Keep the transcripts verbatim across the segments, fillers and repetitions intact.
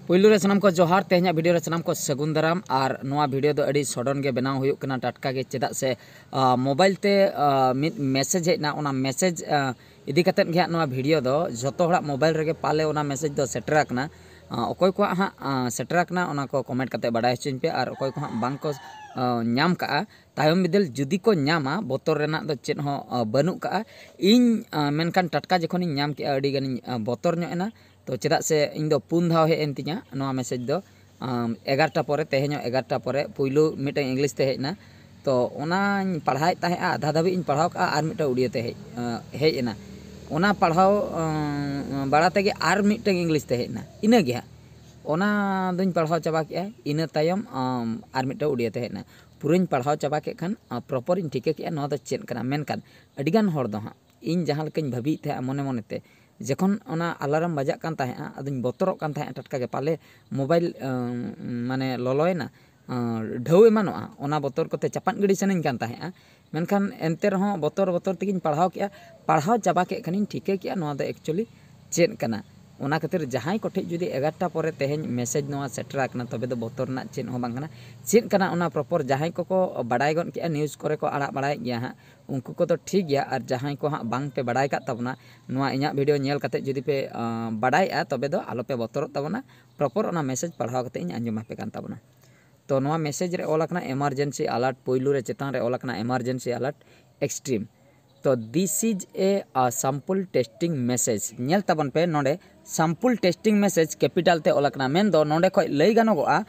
ᱯᱩᱭᱞᱩ ᱨᱮ ᱥᱟᱱᱟᱢ ᱠᱚ ᱡᱚᱦᱟᱨ᱾ ᱛᱮᱦᱮᱧᱟᱜ ᱵᱷᱤᱰᱤᱭᱳ ᱨᱮ ᱥᱟᱱᱟᱢ ᱠᱚ ᱥᱟᱹᱜᱩᱱ ᱫᱟᱨᱟᱢ᱾ ᱟᱨ ᱱᱚᱣᱟ ᱵᱷᱤᱰᱤᱭᱳ ᱫᱚ ᱟᱹᱰᱤ ᱥᱚᱰᱚᱱ ᱜᱮ ᱵᱮᱱᱟᱣ ᱦᱩᱭᱩᱜ ᱠᱟᱱᱟ ᱴᱟᱴᱠᱟ ᱜᱮ, ᱪᱮᱫᱟᱜ ᱥᱮ ᱢᱳᱵᱟᱭᱤᱞ ᱛᱮ ᱢᱤᱫ ᱢᱮᱥᱮᱡᱽ ᱦᱮᱡ ᱮᱱᱟ᱾ ᱚᱱᱟ ᱢᱮᱥᱮᱡᱽ ᱤᱫᱤ ᱠᱟᱛᱮᱫ ᱜᱮ ᱦᱟᱸᱜ ᱱᱚᱣᱟ ᱵᱷᱤᱰᱤᱭᱳ ᱫᱚ᱾ ᱡᱷᱚᱛᱚ ᱦᱚᱲᱟᱜ ᱢᱳᱵᱟᱭᱤᱞ ᱨᱮᱜᱮ ᱯᱟᱞᱮ ᱚᱱᱟ ᱢᱮᱥᱮᱡᱽ ᱫᱚ ᱥᱮᱴᱮᱨ ᱟᱠᱟᱱᱟ᱾ ᱚᱠᱚᱭ ᱠᱚᱣᱟᱜ ᱦᱟᱸᱜ ᱥᱮᱴᱮᱨ ᱟᱠᱟᱱᱟ, ᱚᱱᱟ ᱠᱚ ᱠᱚᱢᱮᱱᱴ ᱠᱟᱛᱮ ᱵᱟᱰᱟᱭ ᱦᱚᱪᱚᱧ ᱯᱮ᱾ ᱟᱨ ᱚᱠᱚᱭ ᱠᱚ ᱦᱟᱸᱜ ᱵᱟᱝ ᱠᱚ ᱧᱟᱢ ᱠᱟᱜᱼᱟ, ᱛᱟᱭᱚᱢ ᱵᱤᱫᱟᱹᱞ ᱡᱩᱫᱤ ᱠᱚ ᱧᱟᱢᱟ, ᱵᱚᱛᱚᱨ ᱨᱮᱱᱟᱜ ᱫᱚ ᱪᱮᱫ ᱦᱚᱸ ᱵᱟᱹᱱᱩᱜ ᱠᱟᱜᱼᱟ᱾ ᱤᱧ ᱢᱮᱱᱠᱷᱟᱱ ᱴᱟᱴᱠᱟ ᱡᱚᱠᱷᱚᱱᱤᱧ ᱧᱟᱢ ᱠᱮᱜᱼᱟ, ᱟᱹᱰᱤ ᱜᱟᱱᱤᱧ ᱵᱚᱛᱚᱨ ᱧᱚᱜ ᱮᱱᱟ᱾ ᱛᱚ ᱪᱮᱫᱟᱜ ᱥᱮ ᱤᱧ ᱫᱚ ᱯᱩᱱ ᱫᱷᱟᱣ ᱦᱮᱡ ᱮᱱ ᱛᱤᱧᱟ ᱱᱚᱣᱟ ᱢᱮᱥᱮᱡᱽ ᱫᱚ᱾ ᱮᱜᱟᱨᱚᱴᱟ ᱯᱚᱨᱮ, ᱛᱮᱦᱮᱧ ᱦᱚᱸ ᱮᱜᱟᱨᱚᱴᱟ ᱯᱚᱨᱮ ᱯᱩᱭᱞᱩ ᱢᱤᱫᱴᱟᱝ ᱤᱝᱞᱤᱥ ᱛᱮ ᱦᱮᱡ ᱮᱱᱟ᱾ ᱛᱚ ᱚᱱᱟᱧ ᱯᱟᱲᱦᱟᱣᱮᱫ ᱛᱟᱦᱮᱸᱜᱼᱟ, ᱟᱫᱷᱟ ᱫᱷᱟᱹᱵᱤᱡ ᱤᱧ ᱯᱟᱲᱦᱟᱣ ᱠᱟᱜᱼᱟ, ᱟᱨ ᱢᱤᱫᱴᱟᱝ ᱩᱲᱤᱭᱟᱹ ᱛᱮ ᱦᱮᱡ ᱦᱮᱡ ᱮᱱᱟ᱾ ᱚᱱᱟ ᱯᱟᱲᱦᱟᱣ ᱵᱟᱲᱟ ᱛᱮᱜᱮ ᱟᱨ ᱢᱤᱫᱴᱟᱝ ᱤᱝᱞᱤᱥ ᱛᱮ ᱦᱮᱡ ᱮᱱᱟ, ᱤᱱᱟᱹᱜᱮ ᱦᱟᱸᱜ᱾ ᱚᱱᱟ ᱫᱚᱧ ᱯᱟᱲᱦᱟᱣ ᱪᱟᱵᱟ ᱠᱮᱜᱼᱟ᱾ ᱤᱱᱟᱹ ᱛᱟᱭᱚᱢ ᱟᱨ ᱢᱤᱫᱴᱟᱝ ᱩᱲᱤᱭᱟᱹ ᱛᱮ ᱦᱮᱡ ᱮᱱᱟ᱾ ᱯᱩᱨᱟᱹᱧ ᱯᱟᱲᱦᱟᱣ ᱪᱟᱵᱟ ᱠᱮᱫ ᱠᱷᱟᱱ ᱯᱨᱚᱯᱚᱨᱤᱧ ᱴᱷᱤᱠᱟᱹ ᱠᱮᱜᱼᱟ ᱱᱚᱣᱟ ᱫᱚ ᱪᱮᱫ ᱠᱟᱱᱟ᱾ ᱢᱮᱱᱠᱷᱟᱱ ᱟᱹᱰᱤᱜᱟᱱ ᱦᱚᱲ ᱫᱚ ᱦᱟᱸᱜ ᱤᱧ ᱡᱟᱦᱟᱸ ᱞᱮᱠᱟᱧ ᱵᱷᱟᱹᱵᱤᱭᱮᱫ ᱛᱟᱦᱮᱸᱜᱼᱟ ᱢᱚᱱᱮ ᱢᱚᱱᱮᱛᱮ, ᱡᱚᱠᱷᱚᱱ ᱚᱱᱟ ᱟᱞᱟᱨᱟᱢ ᱵᱟᱡᱟᱜ ᱠᱟᱱ ᱛᱟᱦᱮᱸᱜᱼᱟ, ᱟᱫᱚᱧ ᱵᱚᱛᱚᱨᱚᱜ ᱠᱟᱱ ᱛᱟᱦᱮᱸᱜᱼᱟ ᱴᱟᱴᱠᱟ ᱜᱮ, ᱯᱟᱞᱮ ᱢᱳᱵᱟᱭᱤᱞ ᱢᱟᱱᱮ ᱞᱚᱞᱚᱭᱮᱱᱟ, ᱰᱷᱟᱹᱣ ᱮᱢᱟᱱᱚᱜᱼᱟ, ᱚᱱᱟ ᱵᱚᱛᱚᱨ ᱠᱚᱛᱮ ᱪᱟᱯᱟᱫ ᱜᱤᱰᱤ ᱥᱟᱱᱟᱧ ᱠᱟᱱ ᱛᱟᱦᱮᱸᱜᱼᱟ᱾ ᱢᱮᱱᱠᱷᱟᱱ ᱮᱱᱛᱮ ᱨᱮᱦᱚᱸ ᱵᱚᱛᱚᱨ ᱵᱚᱛᱚᱨ ᱛᱮᱜᱮᱧ ᱯᱟᱲᱦᱟᱣ ᱠᱮᱜᱼᱟ᱾ ᱯᱟᱲᱦᱟᱣ ᱪᱟᱵᱟ ᱠᱮᱫ ᱠᱷᱟᱱᱤᱧ ᱴᱷᱤᱠᱟᱹ ᱠᱮᱜᱼᱟ ᱱᱚᱣᱟ ᱫᱚ ᱮᱠᱪᱩᱭᱮᱞᱤ ᱪᱮᱫ ᱠᱟᱱᱟ᱾ ᱚᱱᱟ ᱠᱷᱟᱹᱛᱤᱨ ᱡᱟᱦᱟᱸᱭ ᱠᱚᱴᱷᱮᱡ ᱡᱩᱫᱤ ᱮᱜᱟᱨᱚᱴᱟ ᱯᱚᱨᱮ ᱛᱮᱦᱮᱧ ᱢᱮᱥᱮᱡᱽ ᱱᱚᱣᱟ ᱥᱮᱴᱮᱨ ᱟᱠᱟᱱᱟ, ᱛᱚᱵᱮ ᱫᱚ ᱵᱚᱛᱚᱨ ᱨᱮᱱᱟᱜ ᱪᱮᱫ ᱦᱚᱸ ᱵᱟᱝ ᱠᱟᱱᱟ᱾ ᱪᱮᱫ ᱠᱟᱱᱟ ᱚᱱᱟ ᱯᱨᱚᱯᱚᱨ ᱡᱟᱦᱟᱸᱭ ᱠᱚᱠᱚ ᱵᱟᱰᱟᱭ ᱜᱚᱫ ᱠᱮᱜᱼᱟ, ᱱᱤᱭᱩᱡᱽ ᱠᱚᱨᱮ ᱠᱚ ᱟᱲᱟᱜ ᱵᱟᱲᱟᱭᱮᱫ ᱜᱮᱭᱟ ᱦᱟᱸᱜ, ᱩᱱᱠᱩ ᱠᱚᱫᱚ ᱴᱷᱤᱠ ᱜᱮᱭᱟ᱾ ᱟᱨ ᱡᱟᱦᱟᱸᱭ ᱠᱚ ᱦᱟᱸᱜ ᱵᱟᱝ ᱯᱮ ᱵᱟᱰᱟᱭ ᱠᱟᱜ ᱛᱟᱵᱚᱱᱟ, ᱱᱚᱣᱟ ᱤᱧᱟᱹᱜ ᱵᱷᱤᱰᱤᱭᱳ ᱧᱮᱞ ᱠᱟᱛᱮ ᱡᱩᱫᱤ ᱯᱮ ᱵᱟᱰᱟᱭᱮᱜᱼᱟ, ᱛᱚᱵᱮ ᱫᱚ ᱟᱞᱚ ᱯᱮ ᱵᱚᱛᱚᱨᱚᱜ ᱛᱟᱵᱚᱱᱟ᱾ ᱯᱨᱚᱯᱚᱨ ᱚᱱᱟ ᱢᱮᱥᱮᱡᱽ ᱯᱟᱲᱦᱟᱣ ᱠᱟᱛᱮ ᱤᱧ ᱟᱸᱡᱚᱢ ᱟᱯᱮ ᱠᱟᱱ ᱛᱟᱵᱚᱱᱟ᱾ ᱛᱚ ᱱᱚᱣᱟ ᱢᱮᱥᱮᱡᱽ ᱨᱮ ᱚᱞ ᱟᱠᱟᱱᱟ ᱮᱢᱟᱨᱡᱮᱱᱥᱤ ᱟᱞᱟᱨᱴ, ᱯᱩᱭᱞᱩ ᱨᱮ ᱪᱮᱛᱟᱱ ᱨᱮ ᱚᱞ ᱟᱠᱟᱱᱟ ᱮᱢᱟᱨᱡᱮᱱᱥᱤ ᱟᱞᱟᱨᱴ ᱮᱠᱥᱴᱨᱤᱢ᱾ ᱛᱚ this is a, a sample testing message. ᱧᱮᱞ ᱛᱟᱵᱚᱱ ᱯᱮ ᱱᱚᱰᱮ sample testing message capital ᱛᱮ ᱚᱞ ᱟᱠᱟᱱᱟ᱾ ᱢᱮᱱᱫᱚ ᱱᱚᱰᱮ ᱠᱷᱚᱡ ᱞᱟᱹᱭ ᱜᱟᱱᱚᱜᱚᱜᱼᱟ,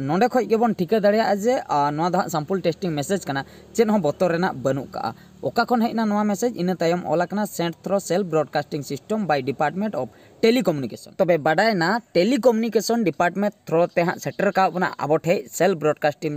ᱱᱚᱰᱮ ᱠᱷᱚᱡ ᱜᱮᱵᱚᱱ ᱴᱷᱤᱠᱟᱹ ᱫᱟᱲᱮᱭᱟᱜᱼᱟ ᱡᱮ ᱱᱚᱣᱟ ᱫᱚ ᱦᱟᱸᱜ sample testing message ᱠᱟᱱᱟ, ᱪᱮᱫ ᱦᱚᱸ ᱵᱚᱛᱚᱨ ᱨᱮᱱᱟᱜ ᱵᱟᱹᱱᱩᱜ ᱠᱟᱜᱼᱟ᱾ ᱚᱠᱟ ᱠᱷᱚᱱ ᱦᱮᱡ ᱮᱱᱟ ᱱᱚᱣᱟ ᱢᱮᱥᱮᱡᱽ? ᱤᱱᱟᱹ ᱛᱟᱭᱚᱢ ᱚᱞ ᱟᱠᱟᱱᱟ sent through Cell Broadcasting System by Department of Telecommunication. ᱛᱚᱵᱮ ᱵᱟᱰᱟᱭᱮᱱᱟ ᱴᱮᱞᱤᱠᱚᱢᱤᱭᱩᱱᱤᱠᱮᱥᱚᱱ ᱰᱤᱯᱟᱨᱴᱢᱮᱱᱴ ᱛᱷᱨᱳ ᱛᱮ ᱦᱟᱸᱜ ᱥᱮᱴᱮᱨ ᱠᱟᱜ ᱵᱚᱱᱟ ᱟᱵᱚ ᱴᱷᱮᱡ ᱥᱮᱞ ᱵᱨᱚᱰᱠᱟᱥᱴᱤᱝ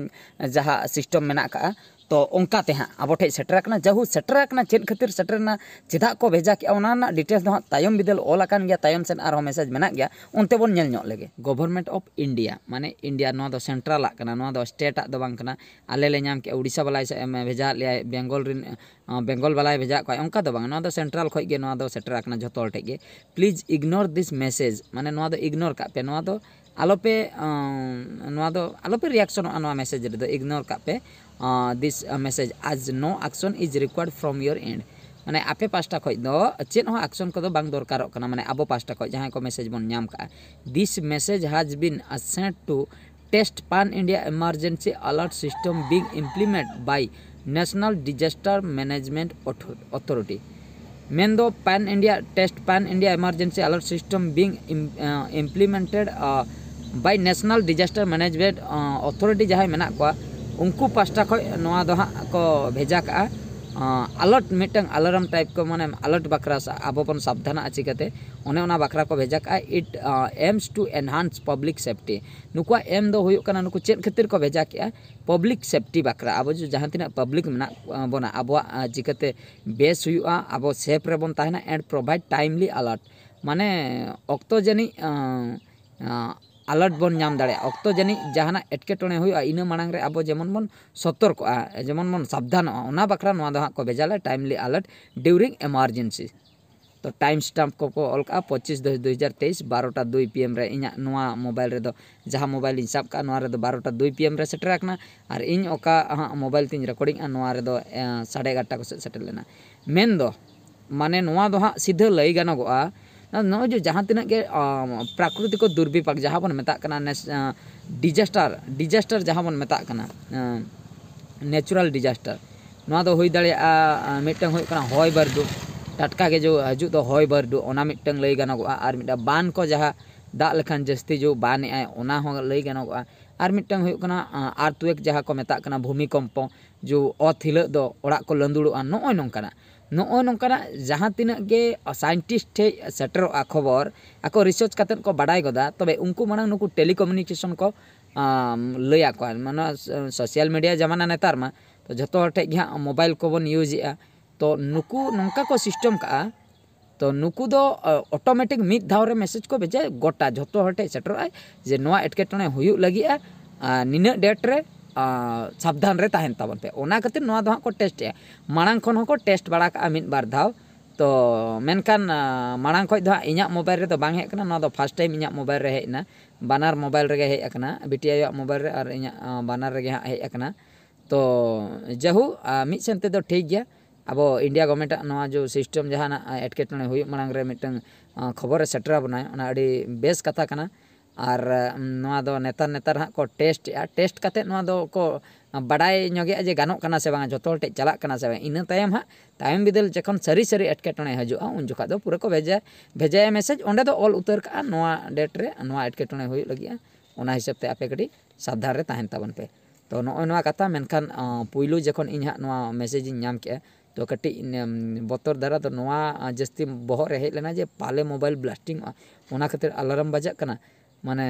ᱡᱟᱦᱟᱸ ᱥᱤᱥᱴᱮᱢ ᱢᱮᱱᱟᱜ ᱠᱟᱜᱼᱟ᱾ ᱛᱚ ᱚᱱᱠᱟ ᱛᱮ ᱦᱟᱸᱜ ᱟᱵᱚ ᱴᱷᱮᱡ ᱥᱮᱴᱮᱨ ᱟᱠᱟᱱᱟ᱾ ᱡᱟᱦᱩ ᱥᱮᱴᱮᱨ ᱟᱠᱟᱱᱟ, ᱪᱮᱫ ᱠᱷᱟᱹᱛᱤᱨ ᱥᱮᱴᱮᱨ ᱮᱱᱟ, ᱪᱮᱫᱟᱜ ᱠᱚ ᱵᱷᱮᱡᱟ ᱠᱮᱜᱼᱟ, ᱚᱱᱟ ᱨᱮᱱᱟᱜ ᱰᱤᱴᱮᱞᱥ ᱫᱚ ᱦᱟᱸᱜ ᱛᱟᱭᱚᱢ ᱵᱤᱫᱟᱹᱞ ᱚᱞ ᱟᱠᱟᱱ ᱜᱮᱭᱟ, ᱛᱟᱭᱚᱢ ᱥᱮᱫ ᱟᱨᱦᱚᱸ ᱢᱮᱥᱮᱡᱽ ᱢᱮᱱᱟᱜ ᱜᱮᱭᱟ, ᱚᱱᱛᱮ ᱵᱚᱱ ᱧᱮᱞ ᱧᱚᱜ ᱞᱮᱜᱮ᱾ ᱜᱚᱵᱷᱚᱨᱱᱢᱮᱱᱴ ᱚᱯᱷ ᱤᱱᱰᱤᱭᱟ, ᱢᱟᱱᱮ ᱤᱱᱰᱤᱭᱟ, ᱱᱚᱣᱟ ᱫᱚ ᱥᱮᱱᱴᱨᱟᱞᱟᱜ ᱠᱟᱱᱟ, ᱱᱚᱣᱟ ᱫᱚ ᱥᱴᱮᱴᱟᱜ ᱫᱚ ᱵᱟᱝ ᱠᱟᱱᱟ᱾ ᱟᱞᱮ ᱞᱮ ᱧᱟᱢ ᱠᱮᱜᱼᱟ, ᱩᱲᱤᱥᱥᱟ ᱵᱟᱞᱟᱭ ᱥᱮ-, ᱮᱢ, ᱵᱷᱮᱡᱟ ᱟᱫ ᱞᱮᱭᱟᱭ, ᱵᱮᱝᱜᱚᱞ ᱨᱮᱱ, ᱟᱸ, ᱵᱮᱝᱜᱚᱞ ᱵᱟᱞᱟᱭ ᱵᱷᱮᱡᱟ ᱟᱫ ᱠᱚᱣᱟᱭ, ᱚᱱᱠᱟ ᱫᱚ ᱵᱟᱝ᱾ ᱱᱚᱣᱟ ᱫᱚ ᱥᱮᱱᱴᱨᱟᱞ ᱠᱷᱚᱡ ᱜᱮ ᱱᱚᱣᱟ ᱫᱚ ᱥᱮᱴᱮᱨ ᱟᱠᱟᱱᱟ ᱡᱷᱚᱛᱚ ᱦᱚᱲ ᱴᱷᱮᱡ ᱜᱮ᱾ Please ignore this message, ᱢᱟᱱᱮ ᱱᱚᱣᱟ ᱫᱚ ᱤᱜᱱᱳᱨ ᱠᱟᱜ ᱯᱮ, ᱱᱚᱣᱟ ᱫᱚ ᱟᱞᱚᱯᱮ, ᱟᱸ, ᱱᱚᱣᱟ ᱫᱚ ᱟᱞᱚᱯᱮ ᱨᱤᱭᱟᱠᱥᱚᱱᱚᱜᱼᱟ ᱱᱚᱣᱟ ᱢᱮᱥᱮᱡᱽ ᱨᱮᱫᱚ, ᱤᱜᱱᱳᱨ ᱠᱟᱜ ᱯᱮ᱾ ᱟᱸ, this, uh, message as no action is required from your end, ᱢᱟᱱᱮ ᱟᱯᱮ ᱯᱟᱥᱴᱟ ᱠᱷᱚᱡ ᱫᱚ ᱪᱮᱫ ᱦᱚᱸ ᱟᱠᱥᱚᱱ ᱠᱚᱫᱚ ᱵᱟᱝ ᱫᱚᱨᱠᱟᱨᱚᱜ ᱠᱟᱱᱟ, ᱢᱟᱱᱮ ᱟᱵᱚ ᱯᱟᱥᱴᱟ ᱠᱷᱚᱡ ᱡᱟᱦᱟᱸᱭ ᱠᱚ ᱢᱮᱥᱮᱡᱽ ᱵᱚᱱ ᱧᱟᱢ ᱠᱟᱜᱼᱟ᱾ This message has been sent to test pan India emergency alert system being implemented by National Disaster Management Author- Authority. ᱢᱮᱱᱫᱚ pan India test pan India emergency alert system being im- uh, implemented, uh, by National Disaster Management, uh, Authority ᱡᱟᱦᱟᱸᱭ ᱢᱮᱱᱟᱜ ᱠᱚᱣᱟ, ᱩᱱᱠᱩ ᱯᱟᱥᱴᱟ ᱠᱷᱚᱡ ᱱᱚᱣᱟ ᱫᱚ ᱦᱟᱸᱜ ᱠᱚ ᱵᱷᱮᱡᱟ ᱠᱟᱜᱼᱟ᱾ ᱟᱞᱟᱨᱴ, ᱢᱤᱫᱴᱟᱝ ᱟᱞᱟᱨᱢ ᱴᱟᱭᱤᱯ ᱠᱚ, ᱢᱟᱱᱮ ᱟᱞᱟᱨᱴ ᱵᱟᱠᱷᱨᱟ ᱥᱟ- ᱟᱵᱚ ᱵᱚᱱ ᱥᱟᱵᱫᱷᱟᱱᱟᱜᱼᱟ ᱪᱤᱠᱟᱹᱛᱮ, ᱚᱱᱮ ᱚᱱᱟ ᱵᱟᱠᱷᱨᱟ ᱠᱚ ᱵᱷᱮᱡᱟ ᱠᱟᱜᱼᱟ᱾ It, uh, aims to enhance public safety. ᱱᱩᱠᱩᱣᱟᱜ ᱮᱢ ᱫᱚ ᱦᱩᱭᱩᱜ ᱠᱟᱱᱟ, ᱱᱩᱠᱩ ᱪᱮᱫ ᱠᱷᱟᱹᱛᱤᱨ ᱠᱚ ᱵᱷᱮᱡᱟ ᱠᱮᱜᱼᱟ? ᱯᱟᱵᱽᱞᱤᱠ ᱥᱮᱯᱴᱤ ᱵᱟᱠᱷᱨᱟ, ᱟᱵᱚ ᱡᱩ- ᱡᱟᱦᱟᱸ ᱛᱤᱱᱟᱹᱜ ᱯᱟᱵᱽᱞᱤᱠ ᱢᱮᱱᱟᱜ, ᱟᱸ, ᱵᱚᱱᱟ, ᱟᱵᱚᱣᱟᱜ, ᱟᱸ, ᱪᱤᱠᱟᱹᱛᱮ ᱵᱮᱥ ᱦᱩᱭᱩᱜᱼᱟ, ᱟᱵᱚ ᱥᱮᱯ ᱨᱮᱵᱚᱱ ᱛᱟᱦᱮᱱᱟ, and provide timely alert, ᱢᱟᱱᱮ ᱚᱠᱛᱚ ᱡᱟᱹᱱᱤᱡ, ᱟᱸ, ᱟᱸ, ᱟᱞᱟᱨᱴ ᱵᱚᱱ ᱧᱟᱢ ᱫᱟᱲᱮᱭᱟᱜᱼᱟ᱾ ᱚᱠᱛᱚ ᱡᱟᱹᱱᱤᱡ ᱡᱟᱦᱟᱱᱟᱜ ᱮᱴᱠᱮᱴᱚᱬᱮ ᱦᱩᱭᱩᱜᱼᱟ, ᱤᱱᱟᱹ ᱢᱟᱲᱟᱝ ᱨᱮ ᱟᱵᱚ ᱡᱮᱢᱚᱱ ᱵᱚᱱ ᱥᱚᱛᱚᱨᱠᱚᱜᱼᱟ, ᱡᱮᱢᱚᱱ ᱵᱚᱱ ᱥᱟᱵᱫᱷᱟᱱᱚᱜᱼᱟ, ᱚᱱᱟ ᱵᱟᱠᱷᱨᱟ ᱱᱚᱣᱟ ᱫᱚ ᱦᱟᱸᱜ ᱠᱚ ᱵᱷᱮᱡᱟ ᱞᱮᱫᱼᱟ, ᱴᱟᱭᱤᱢᱞᱤ ᱟᱞᱟᱨᱴ ᱰᱤᱭᱩᱨᱤᱝ ᱮᱢᱟᱨᱡᱮᱱᱥᱤ᱾ ᱛᱚ ᱴᱟᱭᱤᱢ ᱥᱴᱟᱢᱯ ᱠᱚᱠᱚ ᱚᱞ ᱠᱟᱜᱼᱟ ᱯᱚᱸᱪᱤᱥ ᱫᱚᱥ ᱫᱩ ᱦᱟᱡᱟᱨ ᱛᱮᱭᱤᱥ, ᱵᱟᱨᱚᱴᱟ ᱫᱩᱭ ᱯᱤ ᱮᱢ ᱨᱮ᱾ ᱤᱧᱟᱹᱜ ᱱᱚᱣᱟ ᱢᱳᱵᱟᱭᱤᱞ ᱨᱮᱫᱚ, ᱡᱟᱦᱟᱸ ᱢᱳᱵᱟᱭᱤᱞ ᱤᱧ ᱥᱟᱵ ᱠᱟᱜᱼᱟ, ᱱᱚᱣᱟ ᱨᱮᱫᱚ ᱵᱟᱨᱚᱴᱟ ᱫᱩᱭ ᱯᱤ ᱮᱢ ᱨᱮ ᱥᱮᱴᱮᱨ ᱟᱠᱟᱱᱟ, ᱟᱨ ᱤᱧ ᱚᱠᱟ ᱦᱟᱸᱜ ᱢᱳᱵᱟᱭᱤᱞ ᱛᱤᱧ ᱨᱮᱠᱚᱨᱰᱤᱝᱼᱟ, ᱱᱚᱣᱟ ᱨᱮᱫᱚ, ᱮᱸ, ᱥᱟᱲᱮ ᱮᱜᱟᱨᱚᱴᱟ ᱠᱚ ᱥᱮᱫ ᱥᱮᱴᱮᱨ ᱞᱮᱱᱟ᱾ ᱢᱮᱱᱫᱚ ᱢᱟᱱᱮ ᱱᱚᱣᱟ ᱫᱚ ᱦᱟᱸᱜ ᱥᱤᱫᱷᱟᱹ ᱞᱟᱹᱭ ᱜᱟᱱᱚᱜᱚᱜᱼᱟ, ᱱᱚᱜᱼᱚᱭ ᱡᱮ ᱡᱟᱦᱟᱸ ᱛᱤᱱᱟᱹᱜ ᱜᱮ, ᱟᱸ, ᱯᱨᱟᱠᱨᱤᱛᱤᱠ ᱫᱩᱨᱵᱤᱯᱟᱠ ᱡᱟᱦᱟᱸ ᱵᱚᱱ ᱢᱮᱛᱟᱜ ᱠᱟᱱᱟ, ᱱᱮᱥ-, ᱟᱸ, ᱰᱤᱡᱟᱥᱴᱟᱨ, ᱰᱤᱡᱟᱥᱴᱟᱨ ᱡᱟᱦᱟᱸ ᱵᱚᱱ ᱢᱮᱛᱟᱜ ᱠᱟᱱᱟ, ᱟᱸ, ᱱᱮᱪᱟᱨᱟᱞ ᱰᱤᱡᱟᱥᱴᱟᱨ, ᱱᱚᱣᱟ ᱫᱚ ᱦᱩᱭ ᱫᱟᱲᱮᱭᱟᱜᱼᱟ, ᱟᱸ, ᱢᱤᱫᱴᱟᱝ ᱦᱩᱭᱩᱜ ᱠᱟᱱᱟ ᱦᱚᱭ ᱵᱟᱹᱨᱰᱩ, ᱴᱟᱴᱠᱟ ᱜᱮ ᱡᱮ ᱦᱤᱡᱩᱜ ᱫᱚ ᱦᱚᱭ ᱵᱟᱹᱨᱰᱩ, ᱚᱱᱟ ᱢᱤᱫᱴᱟᱝ ᱞᱟᱹᱭ ᱜᱟᱱᱚᱜᱚᱜᱼᱟ᱾ ᱟᱨ ᱢᱤᱫᱴᱟᱝ ᱵᱟᱱ ᱠᱚ, ᱡᱟᱦᱟᱸ ᱫᱟᱜ ᱞᱮᱠᱷᱟᱱ ᱡᱟᱹᱥᱛᱤ ᱡᱮ ᱵᱟᱱ ᱮᱜᱼᱟᱭ, ᱚᱱᱟ ᱦᱚᱸ ᱞᱟᱹᱭ ᱜᱟᱱᱚᱜᱚᱜᱼᱟ᱾ ᱟᱨ ᱢᱤᱫᱴᱟᱝ ᱦᱩᱭᱩᱜ ᱠᱟᱱᱟ, ᱟᱸ, ᱟᱨᱛᱷᱠᱩᱭᱮᱠ ᱡᱟᱦᱟᱸ ᱠᱚ ᱢᱮᱛᱟᱜ ᱠᱟᱱᱟ, ᱵᱷᱩᱢᱤᱠᱚᱢᱯᱚ, ᱡᱮ ᱚᱛ ᱦᱤᱞᱟᱹᱜ ᱫᱚ ᱚᱲᱟᱜ ᱠᱚ ᱞᱟᱹᱸᱫᱩᱲᱚᱜᱼᱟ, ᱱᱚᱜᱼᱚᱭ ᱱᱚᱝᱠᱟᱱᱟᱜ, ᱱᱚᱜᱼᱚᱭ ᱱᱚᱝᱠᱟᱱᱟᱜ ᱡᱟᱦᱟᱸ ᱛᱤᱱᱟᱹᱜ ᱜᱮ ᱥᱟᱭᱮᱱᱴᱤᱥᱴ ᱴᱷᱮᱡ ᱥᱮᱴᱮᱨᱚᱜᱼᱟ ᱠᱷᱚᱵᱚᱨ, ᱟᱠᱚ ᱨᱤᱥᱟᱨᱪ ᱠᱟᱛᱮᱫ ᱠᱚ ᱵᱟᱰᱟᱭ ᱜᱚᱫᱟ, ᱛᱚᱵᱮ ᱩᱱᱠᱩ ᱢᱟᱲᱟᱝ ᱱᱩᱠᱩ ᱴᱮᱞᱤᱠᱚᱢᱤᱭᱩᱱᱤᱠᱮᱥᱚᱱ ᱠᱚ, ᱟᱢ, ᱞᱟᱹᱭ ᱟᱠᱚᱣᱟ᱾ ᱢᱟᱱᱮ ᱥᱳᱥᱟᱞ ᱢᱤᱰᱤᱭᱟ ᱡᱟᱢᱟᱱᱟ ᱱᱮᱛᱟᱨ ᱢᱟ, ᱛᱚ ᱡᱷᱚᱛᱚ ᱦᱚᱲ ᱴᱷᱮᱡ ᱜᱮ ᱦᱟᱸᱜ ᱢᱳᱵᱟᱭᱤᱞ ᱠᱚᱵᱚᱱ ᱤᱭᱩᱡᱽ ᱮᱫᱼᱟ᱾ ᱛᱚ ᱱᱩᱠᱩ ᱱᱚᱝᱠᱟ ᱠᱚ ᱥᱤᱥᱴᱮᱢ ᱠᱟᱜᱼᱟ, ᱛᱚ ᱱᱩᱠᱩ ᱫᱚ ᱚᱴᱳᱢᱮᱴᱤᱠ ᱢᱤᱫ ᱫᱷᱟᱣ ᱨᱮ ᱢᱮᱥᱮᱡᱽ ᱠᱚ ᱵᱷᱮᱡᱟᱭᱟ, ᱜᱚᱴᱟ ᱡᱷᱚᱛᱚ ᱦᱚᱲ ᱴᱷᱮᱡ ᱥᱮᱴᱮᱨᱚᱜᱼᱟᱭ ᱡᱮ ᱱᱚᱣᱟ ᱮᱴᱠᱮᱴᱚᱬᱮ ᱦᱩᱭᱩᱜ ᱞᱟᱹᱜᱤᱫᱼᱟ, ᱟᱨ ᱱᱤᱱᱟᱹᱜ ᱰᱮᱴ ᱨᱮ ᱟᱨ ᱥᱟᱵᱫᱷᱟᱱ ᱨᱮ ᱛᱟᱦᱮᱱ ᱛᱟᱵᱚᱱ ᱯᱮ᱾ ᱚᱱᱟ ᱠᱷᱟᱹᱛᱤᱨ ᱱᱚᱣᱟ ᱫᱚ ᱦᱟᱸᱜ ᱠᱚ ᱴᱮᱥᱴ ᱮᱜᱼᱟ᱾ ᱢᱟᱲᱟᱝ ᱠᱷᱚᱱ ᱦᱚᱸᱠᱚ ᱴᱮᱥᱴ ᱵᱟᱲᱟ ᱠᱟᱜᱼᱟ ᱢᱤᱫ ᱵᱟᱨ ᱫᱷᱟᱣ᱾ ᱛᱚ ᱢᱮᱱᱠᱷᱟᱱ ᱟᱨ ᱢᱟᱲᱟᱝ ᱠᱷᱚᱡ ᱫᱚ ᱦᱟᱸᱜ ᱤᱧᱟᱹᱜ ᱢᱳᱵᱟᱭᱤᱞ ᱨᱮᱫᱚ ᱵᱟᱝ ᱦᱮᱡ ᱟᱠᱟᱱᱟ, ᱱᱚᱣᱟ ᱫᱚ ᱯᱷᱟᱥᱴ ᱴᱟᱭᱤᱢ ᱤᱧᱟᱹᱜ ᱢᱳᱵᱟᱭᱤᱞ ᱨᱮ ᱦᱮᱡ ᱮᱱᱟ᱾ ᱵᱟᱱᱟᱨ ᱢᱳᱵᱟᱭᱤᱞ ᱨᱮᱜᱮ ᱦᱮᱡ ᱟᱠᱟᱱᱟ, ᱵᱤᱴᱤ ᱟᱭᱳ ᱟᱜ ᱢᱳᱵᱟᱭᱤᱞ ᱨᱮ ᱟᱨ ᱤᱧᱟᱹᱜ ᱟᱨ ᱵᱟᱱᱟᱨ ᱨᱮᱜᱮ ᱦᱟᱸᱜ ᱦᱮᱡ ᱟᱠᱟᱱᱟ᱾ ᱛᱚ ᱡᱟᱦᱳᱠ, ᱟᱨ ᱢᱤᱫ ᱥᱮᱱ ᱛᱮᱫᱚ ᱴᱷᱤᱠ ᱜᱮᱭᱟ, ᱟᱵᱚ ᱤᱱᱰᱤᱭᱟ ᱜᱚᱵᱷᱚᱨᱱᱢᱮᱱᱴ ᱟᱜ ᱱᱚᱣᱟ ᱡᱮ ᱥᱤᱥᱴᱮᱢ ᱡᱟᱦᱟᱱᱟᱜ ᱮᱴᱠᱮᱴᱚᱬᱮ ᱦᱩᱭᱩᱜ ᱢᱟᱲᱟᱝ ᱨᱮ ᱢᱤᱫᱴᱟᱝ ᱟᱨ ᱠᱷᱚᱵᱚᱨᱮ ᱥᱮᱴᱮᱨ ᱟᱵᱚᱱᱟᱭ, ᱚᱱᱟ ᱟᱹᱰᱤ ᱵᱮᱥ ᱠᱟᱛᱷᱟ ᱠᱟᱱᱟ᱾ ᱟᱨ ᱩᱢ, ᱱᱚᱣᱟ ᱫᱚ ᱱᱮᱛᱟᱨ ᱱᱮᱛᱟᱨ ᱦᱟᱸᱜ ᱠᱚ ᱴᱮᱥᱴ ᱮᱜᱼᱟ᱾ ᱴᱮᱥᱴ ᱠᱟᱛᱮᱫ ᱱᱚᱣᱟ ᱫᱚ ᱠᱚ ᱵᱟᱰᱟᱭ ᱧᱚᱜᱮᱜᱼᱟ ᱡᱮ ᱜᱟᱱᱚᱜ ᱠᱟᱱᱟ ᱥᱮ ᱵᱟᱝᱟ, ᱡᱷᱚᱛᱚ ᱦᱚᱲ ᱴᱷᱮᱡ ᱪᱟᱞᱟᱜ ᱠᱟᱱᱟ ᱥᱮ ᱵᱟᱝ᱾ ᱤᱱᱟᱹ ᱛᱟᱭᱚᱢ ᱦᱟᱸᱜ ᱛᱟᱭᱚᱢ ᱵᱤᱫᱟᱹᱞ ᱡᱚᱠᱷᱚᱱ ᱥᱟᱹᱨᱤ ᱥᱟᱹᱨᱤ ᱮᱴᱠᱮᱴᱚᱬᱮ ᱦᱤᱡᱩᱜᱼᱟ, ᱩᱱ ᱡᱚᱠᱷᱟᱜ ᱫᱚ ᱯᱩᱨᱟᱹ ᱠᱚ ᱵᱷᱮᱡᱟᱭᱟ, ᱵᱷᱮᱡᱟᱭᱟ ᱢᱮᱥᱮᱡᱽ, ᱚᱸᱰᱮ ᱫᱚ ᱚᱞ ᱩᱛᱟᱹᱨ ᱠᱟᱜᱼᱟ ᱱᱚᱣᱟ ᱰᱮᱴ ᱨᱮ ᱱᱚᱣᱟ ᱮᱴᱠᱮᱴᱚᱬᱮ ᱦᱩᱭᱩᱜ ᱞᱟᱹᱜᱤᱫᱼᱟ, ᱚᱱᱟ ᱦᱤᱥᱟᱹᱵ ᱛᱮ ᱟᱯᱮ ᱠᱟᱹᱴᱤᱡ ᱥᱟᱵᱫᱷᱟᱱ ᱨᱮ ᱛᱟᱦᱮᱱ ᱛᱟᱵᱚᱱ ᱯᱮ᱾ ᱛᱚ ᱱᱚᱜᱼᱚᱭ ᱱᱚᱣᱟ ᱠᱟᱛᱷᱟ᱾ ᱢᱮᱱᱠᱷᱟᱱ ᱟᱸ, ᱯᱩᱭᱞᱩ ᱡᱚᱠᱷᱚᱱ ᱤᱧ ᱦᱟᱸᱜ ᱱᱚᱣᱟ ᱢᱮᱥᱮᱡᱽ ᱤᱧ ᱧᱟᱢ ᱠᱮᱜᱼᱟ, ᱛᱚ ᱠᱟᱹᱴᱤᱡ ᱤᱧ, ᱩᱢ, ᱵᱚᱛᱚᱨ ᱫᱷᱟᱨᱟ ᱫᱚ ᱱᱚᱣᱟ ᱟᱸ, ᱡᱟᱹᱥᱛᱤ ᱵᱚᱦᱚᱜ ᱨᱮ ᱦᱮᱡ ᱞᱮᱱᱟ ᱡᱮ ᱯᱟᱞᱮ ᱢᱳᱵᱟᱭᱤᱞ ᱵᱞᱟᱥᱴᱤᱝ ᱚᱜᱼᱟ, ᱚᱱᱟ ᱠᱷᱟᱹᱛᱤᱨ ᱟᱞᱟᱨᱢ ᱵᱟᱡᱟᱜ ᱠᱟᱱᱟ᱾ ᱢᱟᱱᱮ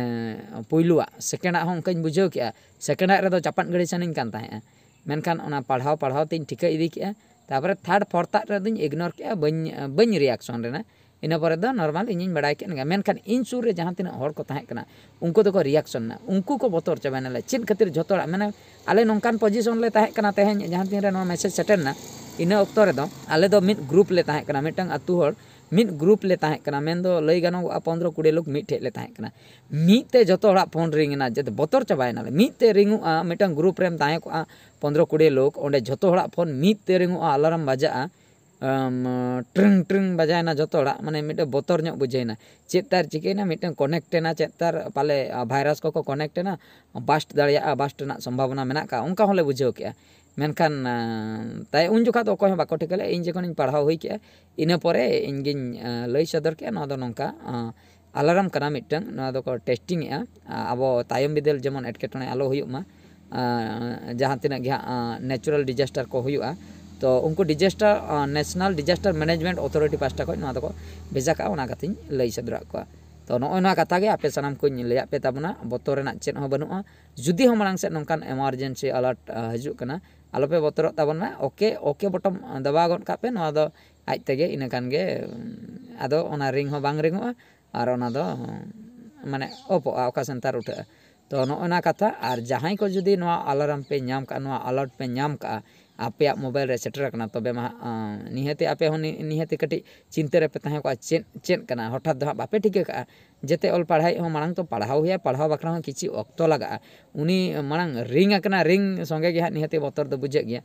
ᱯᱩᱭᱞᱩᱣᱟᱜ, ᱥᱮᱠᱮᱱᱰᱟᱜ ᱦᱚᱸ ᱚᱱᱠᱟᱧ ᱵᱩᱡᱷᱟᱹᱣ ᱠᱮᱜᱼᱟ, ᱥᱮᱠᱮᱱᱰᱟᱜ ᱨᱮᱫᱚ ᱪᱟᱯᱟᱫ ᱜᱤᱰᱤ ᱥᱟᱱᱟᱧ ᱠᱟᱱ ᱛᱟᱦᱮᱸᱜᱼᱟ᱾ ᱢᱮᱱᱠᱷᱟᱱ ᱚᱱᱟ ᱯᱟᱲᱦᱟᱣ ᱯᱟᱲᱦᱟᱣ ᱛᱤᱧ ᱴᱷᱤᱠᱟᱹ ᱤᱫᱤ ᱠᱮᱜᱼᱟ᱾ ᱛᱟᱨᱯᱚᱨᱮ ᱛᱷᱟᱨᱰ ᱯᱷᱳᱨᱛᱷᱟᱜ ᱨᱮᱫᱚᱧ ᱤᱜᱽᱱᱳᱨ ᱠᱮᱜᱼᱟ, ᱵᱟᱹᱧ ᱵᱟᱹᱧ ᱨᱤᱭᱟᱠᱥᱚᱱ ᱞᱮᱱᱟ᱾ ᱤᱱᱟᱹ ᱯᱚᱨᱮ ᱫᱚ ᱱᱚᱨᱢᱟᱞ ᱤᱧᱤᱧ ᱵᱟᱲᱟᱭ ᱠᱮᱫ ᱜᱮᱭᱟ᱾ ᱢᱮᱱᱠᱷᱟᱱ ᱤᱧ ᱥᱩᱨ ᱨᱮ ᱡᱟᱦᱟᱸ ᱛᱤᱱᱟᱹᱜ ᱦᱚᱲ ᱠᱚ ᱛᱟᱦᱮᱸ ᱠᱟᱱᱟ, ᱩᱱᱠᱩ ᱫᱚᱠᱚ ᱨᱤᱭᱟᱠᱥᱚᱱ ᱮᱱᱟ, ᱩᱱᱠᱩ ᱠᱚ ᱵᱚᱛᱚᱨ ᱪᱟᱵᱟᱭᱮᱱᱟ᱾ ᱞᱮ ᱪᱮᱫ ᱠᱷᱟᱹᱛᱤᱨ ᱡᱷᱚᱛᱚ ᱦᱚᱲᱟᱜ, ᱢᱟᱱᱮ ᱟᱞᱮ ᱱᱚᱝᱠᱟᱱ ᱯᱚᱡᱤᱥᱚᱱ ᱞᱮ ᱛᱟᱦᱮᱸ ᱠᱟᱱᱟ ᱛᱮᱦᱮᱧ, ᱡᱟᱦᱟᱸ ᱛᱤᱱ ᱨᱮ ᱱᱚᱣᱟ ᱢᱮᱥᱮᱡᱽ ᱥᱮᱴᱮᱨ ᱮᱱᱟ, ᱤᱱᱟᱹ ᱚᱠᱛᱚ ᱨᱮᱫᱚ ᱟᱞᱮ ᱫᱚ ᱢᱤᱫ ᱜᱨᱩᱯ ᱞᱮ ᱛᱟᱦᱮᱸ ᱠᱟᱱᱟ, ᱢᱤᱫᱴᱟᱝ ᱟᱹᱛᱩ ᱦᱚᱲ ᱢᱤᱫ ᱜᱨᱩᱯ ᱞᱮ ᱛᱟᱦᱮᱸ ᱠᱟᱱᱟ, ᱢᱮᱱᱫᱚ ᱞᱟᱹᱭ ᱜᱟᱱᱚᱜᱚᱜᱼᱟ ᱯᱚᱱᱫᱽᱨᱚ ᱠᱩᱲᱤ ᱞᱳᱠ ᱢᱤᱫ ᱴᱷᱮᱡ ᱞᱮ ᱛᱟᱦᱮᱸ ᱠᱟᱱᱟ᱾ ᱢᱤᱫ ᱛᱮ ᱡᱷᱚᱛᱚ ᱦᱚᱲᱟᱜ ᱯᱷᱳᱱ ᱨᱤᱝ ᱮᱱᱟ, ᱡᱟᱛᱮ ᱵᱚᱛᱚᱨ ᱪᱟᱵᱟᱭᱮᱱᱟᱞᱮ᱾ ᱢᱤᱫ ᱛᱮ ᱨᱤᱝᱚᱜᱼᱟ, ᱢᱤᱫᱴᱟᱝ ᱜᱨᱩᱯ ᱨᱮᱢ ᱛᱟᱦᱮᱸ ᱠᱚᱜᱼᱟ ᱯᱚᱱᱫᱽᱨᱚ ᱠᱩᱲᱤ ᱞᱳᱠ, ᱚᱸᱰᱮ ᱡᱷᱚᱛᱚ ᱦᱚᱲᱟᱜ ᱯᱷᱳᱱ ᱢᱤᱫ ᱛᱮ ᱨᱤᱝᱚᱜᱼᱟ, ᱟᱞᱟᱨᱢ ᱵᱟᱡᱟᱜᱼᱟ, ᱟᱢ, ᱴᱨᱤᱝ ᱴᱨᱤᱝ ᱵᱟᱡᱟᱭᱮᱱᱟ ᱡᱷᱚᱛᱚ ᱦᱚᱲᱟᱜ, ᱢᱟᱱᱮ ᱢᱤᱫᱴᱮᱱ ᱵᱚᱛᱚᱨ ᱧᱚᱜ ᱵᱩᱡᱷᱟᱹᱣᱮᱱᱟ᱾ ᱪᱮᱫ ᱛᱟᱨ ᱪᱤᱠᱟᱹᱭᱮᱱᱟ, ᱢᱤᱫᱴᱮᱱ ᱠᱚᱱᱮᱠᱴ ᱮᱱᱟ, ᱪᱮᱫ ᱛᱟᱨ ᱯᱟᱞᱮ ᱵᱷᱟᱭᱨᱟᱥ ᱠᱚᱠᱚ ᱠᱚᱱᱮᱠᱴ ᱮᱱᱟ, ᱵᱟᱥᱴ ᱫᱟᱲᱮᱭᱟᱜᱼᱟ, ᱵᱟᱥᱴ ᱨᱮᱱᱟᱜ ᱥᱚᱢᱵᱷᱟᱵᱚᱱᱟ ᱢᱮᱱᱟᱜ ᱟᱠᱟᱫᱼᱟ, ᱚᱱᱠᱟ ᱦᱚᱸᱞᱮ ᱵᱩᱡᱷᱟᱹᱣ ᱠᱮᱜᱼᱟ᱾ ᱢᱮᱱᱠᱷᱟᱱ ᱟᱸ, ᱛᱟᱭ ᱩᱱ ᱡᱚᱠᱷᱟ ᱫᱚ ᱚᱠᱚᱭ ᱦᱚᱸ ᱵᱟᱠᱚ ᱴᱷᱤᱠᱟᱹ ᱞᱮᱫᱼᱟ᱾ ᱤᱧ ᱡᱚᱠᱷᱚᱱᱤᱧ ᱯᱟᱲᱦᱟᱣ ᱦᱩᱭ ᱠᱮᱜᱼᱟ, ᱤᱱᱟᱹ ᱯᱚᱨᱮ ᱤᱧ ᱜᱤᱧ ᱟᱸ, ᱞᱟᱹᱭ ᱥᱚᱫᱚᱨ ᱠᱮᱜᱼᱟ, ᱱᱚᱣᱟ ᱫᱚ ᱱᱚᱝᱠᱟ ᱟᱸ, ᱟᱞᱟᱨᱢ ᱠᱟᱱᱟ ᱢᱤᱫᱴᱟᱝ, ᱱᱚᱣᱟ ᱫᱚᱠᱚ ᱴᱮᱥᱴᱤᱝ ᱮᱜᱼᱟ᱾ ᱟᱸ, ᱟᱵᱚ ᱛᱟᱭᱚᱢ ᱵᱤᱫᱟᱹᱞ ᱡᱮᱢᱚᱱ ᱮᱴᱠᱮᱴᱚᱬᱮ ᱟᱞᱚ ᱦᱩᱭᱩᱜ ᱢᱟ, ᱟᱸ, ᱡᱟᱦᱟᱸ ᱛᱤᱱᱟᱹᱜ ᱜᱮ ᱦᱟᱸᱜ ᱟᱸ, ᱱᱮᱪᱟᱨᱟᱞ ᱰᱤᱡᱟᱥᱴᱟᱨ ᱠᱚ ᱦᱩᱭᱩᱜᱼᱟ, ᱛᱚ ᱩᱱᱠᱩ ᱰᱤᱡᱟᱥᱴᱟᱨ, ᱟᱸ, ᱱᱮᱥᱱᱟᱞ ᱰᱤᱡᱟᱥᱴᱟᱨ ᱢᱮᱱᱮᱡᱽᱢᱮᱱᱴ ᱚᱛᱷᱚᱨᱤᱴᱤ ᱯᱟᱦᱴᱟ ᱠᱷᱚᱱ ᱱᱚᱣᱟ ᱫᱚᱠᱚ ᱵᱷᱮᱡᱟ ᱠᱟᱜᱼᱟ, ᱚᱱᱟ ᱠᱟᱛᱷᱟᱧ ᱞᱟᱹᱭ ᱥᱚᱫᱚᱨᱟᱫ ᱠᱚᱣᱟ᱾ ᱛᱚ ᱱᱚᱜᱼᱚᱭ ᱱᱚᱣᱟ ᱠᱟᱛᱷᱟ ᱜᱮ ᱟᱯᱮ ᱥᱟᱱᱟᱢ ᱠᱚᱧ ᱞᱟᱹᱭᱟᱫ ᱯᱮ ᱛᱟᱵᱚᱱᱟ, ᱵᱚᱛᱚᱨ ᱨᱮᱱᱟᱜ ᱪᱮᱫ ᱦᱚᱸ ᱵᱟᱹᱱᱩᱜᱼᱟ᱾ ᱡᱩᱫᱤ ᱦᱚᱸ ᱢᱟᱲᱟᱝ ᱥᱮᱫ ᱱᱚᱝᱠᱟᱱ ᱮᱢᱟᱨᱡᱮᱱᱥᱤ ᱟᱞᱟᱨᱴ ᱦᱤᱡᱩᱜ ᱠᱟᱱᱟ, ᱟᱞᱚᱯᱮ ᱵᱚᱛᱚᱨᱚᱜ ᱛᱟᱵᱚᱱ ᱢᱟ᱾ ᱳᱠᱮ, ᱳᱠᱮ ᱵᱚᱴᱚᱢ ᱫᱟᱵᱟᱣ ᱜᱚᱫ ᱠᱟᱜ ᱯᱮ, ᱱᱚᱣᱟ ᱫᱚ ᱟᱡ ᱛᱮᱜᱮ ᱤᱱᱟᱹ ᱠᱷᱟᱱ ᱜᱮ, ᱩᱢ, ᱟᱫᱚ ᱚᱱᱟ ᱨᱤᱝ ᱦᱚᱸ ᱵᱟᱝ ᱨᱤᱝᱚᱜᱼᱟ ᱟᱨ ᱚᱱᱟ ᱫᱚ, ᱩᱢ, ᱢᱟᱱᱮ ᱚᱯᱚᱜᱼᱟ, ᱚᱠᱟ ᱥᱮᱱ ᱛᱟᱨ ᱩᱴᱷᱟᱹᱜᱼᱟ᱾ ᱛᱚ ᱱᱚᱜᱼᱚ ᱱᱟ ᱠᱟᱛᱷᱟ᱾ ᱟᱨ ᱡᱟᱦᱟᱸᱭ ᱠᱚ ᱡᱩᱫᱤ ᱱᱚᱣᱟ ᱟᱞᱟᱨᱟᱢ ᱯᱮ ᱧᱟᱢ ᱠᱟᱜᱼᱟ, ᱱᱚᱣᱟ ᱟᱞᱟᱨᱴ ᱯᱮ ᱧᱟᱢ ᱠᱟᱜᱼᱟ, ᱟᱯᱮᱭᱟᱜ ᱢᱳᱵᱟᱭᱤᱞ ᱨᱮ ᱥᱮᱴᱮᱨ ᱟᱠᱟᱱᱟ, ᱛᱚᱵᱮ ᱢᱟ ᱦᱟᱸᱜ, ᱟᱸ, ᱱᱤᱦᱟᱹᱛᱤ ᱟᱯᱮ ᱦᱚᱸ ᱱᱤ-, ᱱᱤᱦᱟᱹᱛᱤ ᱠᱟᱹᱴᱤᱡ ᱪᱤᱱᱛᱟᱹ ᱨᱮᱯᱮ ᱛᱟᱦᱮᱸ ᱠᱚᱜᱼᱟ, ᱪᱮᱫ, ᱪᱮᱫ ᱠᱟᱱᱟ? ᱦᱚᱴᱟᱛ ᱫᱚ ᱦᱟᱸᱜ ᱵᱟᱯᱮ ᱴᱷᱤᱠᱟᱹ ᱠᱟᱜᱼᱟ᱾ ᱡᱮᱛᱮ ᱚᱞ ᱯᱟᱲᱦᱟᱣᱤᱡ ᱦᱚᱸ ᱢᱟᱲᱟᱝ ᱛᱚ ᱯᱟᱲᱦᱟᱣ ᱦᱩᱭᱩᱜᱼᱟ, ᱯᱟᱲᱦᱟᱣ ᱵᱟᱠᱷᱨᱟ ᱦᱚᱸ ᱠᱤᱪᱷᱩ ᱚᱠᱛᱚ ᱞᱟᱜᱟᱜᱼᱟ᱾ ᱩᱱᱤ ᱢᱟᱲᱟᱝ ᱨᱤᱝ ᱟᱠᱟᱱᱟ, ᱨᱤᱝ ᱥᱚᱸᱜᱮ ᱜᱮ ᱦᱟᱸᱜ ᱱᱤᱦᱟᱹᱛᱤ ᱵᱚᱛᱚᱨ ᱫᱚ ᱵᱩᱡᱷᱟᱹᱜ ᱜᱮᱭᱟ᱾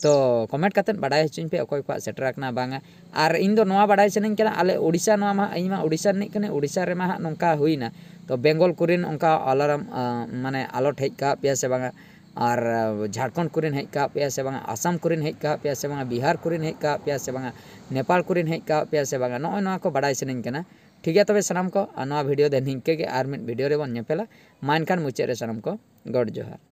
ᱛᱚ ᱠᱚᱢᱮᱱᱴ ᱠᱟᱛᱮᱫ ᱵᱟᱰᱟᱭ ᱦᱚᱪᱚᱧ ᱯᱮ, ᱚᱠᱚᱭ ᱠᱚᱣᱟᱜ ᱥᱮᱴᱮᱨ ᱟᱠᱟᱱᱟ ᱵᱟᱝᱟ᱾ ᱟᱨ ᱤᱧ ᱫᱚ ᱱᱚᱣᱟ ᱵᱟᱰᱟᱭ ᱥᱟᱱᱟᱧ ᱠᱟᱱᱟ, ᱟᱞᱮ ᱳᱰᱤᱥᱟ, ᱱᱚᱣᱟ ᱢᱟ, ᱤᱧ ᱢᱟ ᱳᱰᱤᱥᱟ ᱨᱤᱱᱤᱡ ᱠᱟᱹᱱᱟᱹᱧ, ᱳᱰᱤᱥᱟ ᱨᱮᱢᱟ ᱦᱟᱸᱜ ᱱᱚᱝᱠᱟ ᱦᱩᱭᱱᱟ᱾ ᱛᱚ ᱵᱮᱝᱜᱚᱞ ᱠᱚᱨᱮᱱ ᱚᱱᱠᱟ ᱟᱞᱟᱨᱟᱢ, ᱟᱸ, ᱢᱟᱱᱮ ᱟᱞᱚᱴ ᱦᱮᱡ ᱠᱟᱜ ᱯᱮᱭᱟ ᱥᱮ ᱵᱟᱝᱟ? ᱟᱨ, ᱟᱸ, ᱡᱷᱟᱲᱠᱷᱚᱸᱰ ᱠᱚᱨᱮᱱ ᱦᱮᱡ ᱠᱟᱜ ᱯᱮᱭᱟ ᱥᱮ ᱵᱟᱝᱟ? ᱟᱥᱟᱢ ᱠᱚᱨᱮᱱ ᱦᱮᱡ ᱠᱟᱜ ᱯᱮᱭᱟ ᱥᱮ ᱵᱟᱝᱟ? ᱵᱤᱦᱟᱨ ᱠᱚᱨᱮᱱ ᱦᱮᱡ ᱠᱟᱜ ᱯᱮᱭᱟ ᱥᱮ ᱵᱟᱝᱟ? ᱱᱮᱯᱟᱞ ᱠᱚᱨᱮᱱ ᱦᱮᱡ ᱠᱟᱜ ᱯᱮᱭᱟ ᱥᱮ ᱵᱟᱝᱟ? ᱱᱚᱜᱼᱚᱭ ᱱᱚᱣᱟ ᱠᱚ ᱵᱟᱰᱟᱭ ᱥᱟᱱᱟᱧ ᱠᱟᱱᱟ᱾ ᱴᱷᱤᱠ ᱜᱮᱭᱟ ᱛᱚᱵᱮ ᱥᱟᱱᱟᱢ ᱠᱚ, ᱟᱨ ᱱᱚᱣᱟ ᱵᱷᱤᱰᱤᱭᱳ ᱫᱚ ᱱᱤᱝᱠᱟᱹ ᱜᱮ, ᱟᱨ ᱢᱤᱫ ᱵᱷᱤᱰᱤᱭᱳ ᱨᱮᱵᱚᱱ ᱧᱮᱯᱮᱞᱟ᱾ ᱢᱟ ᱮᱱᱠᱷᱟᱱ ᱢᱩᱪᱟᱹᱫ ᱨᱮ ᱥᱟᱱᱟᱢ ᱠᱚ ᱜᱚᱰ ᱡᱚᱦᱟᱨ᱾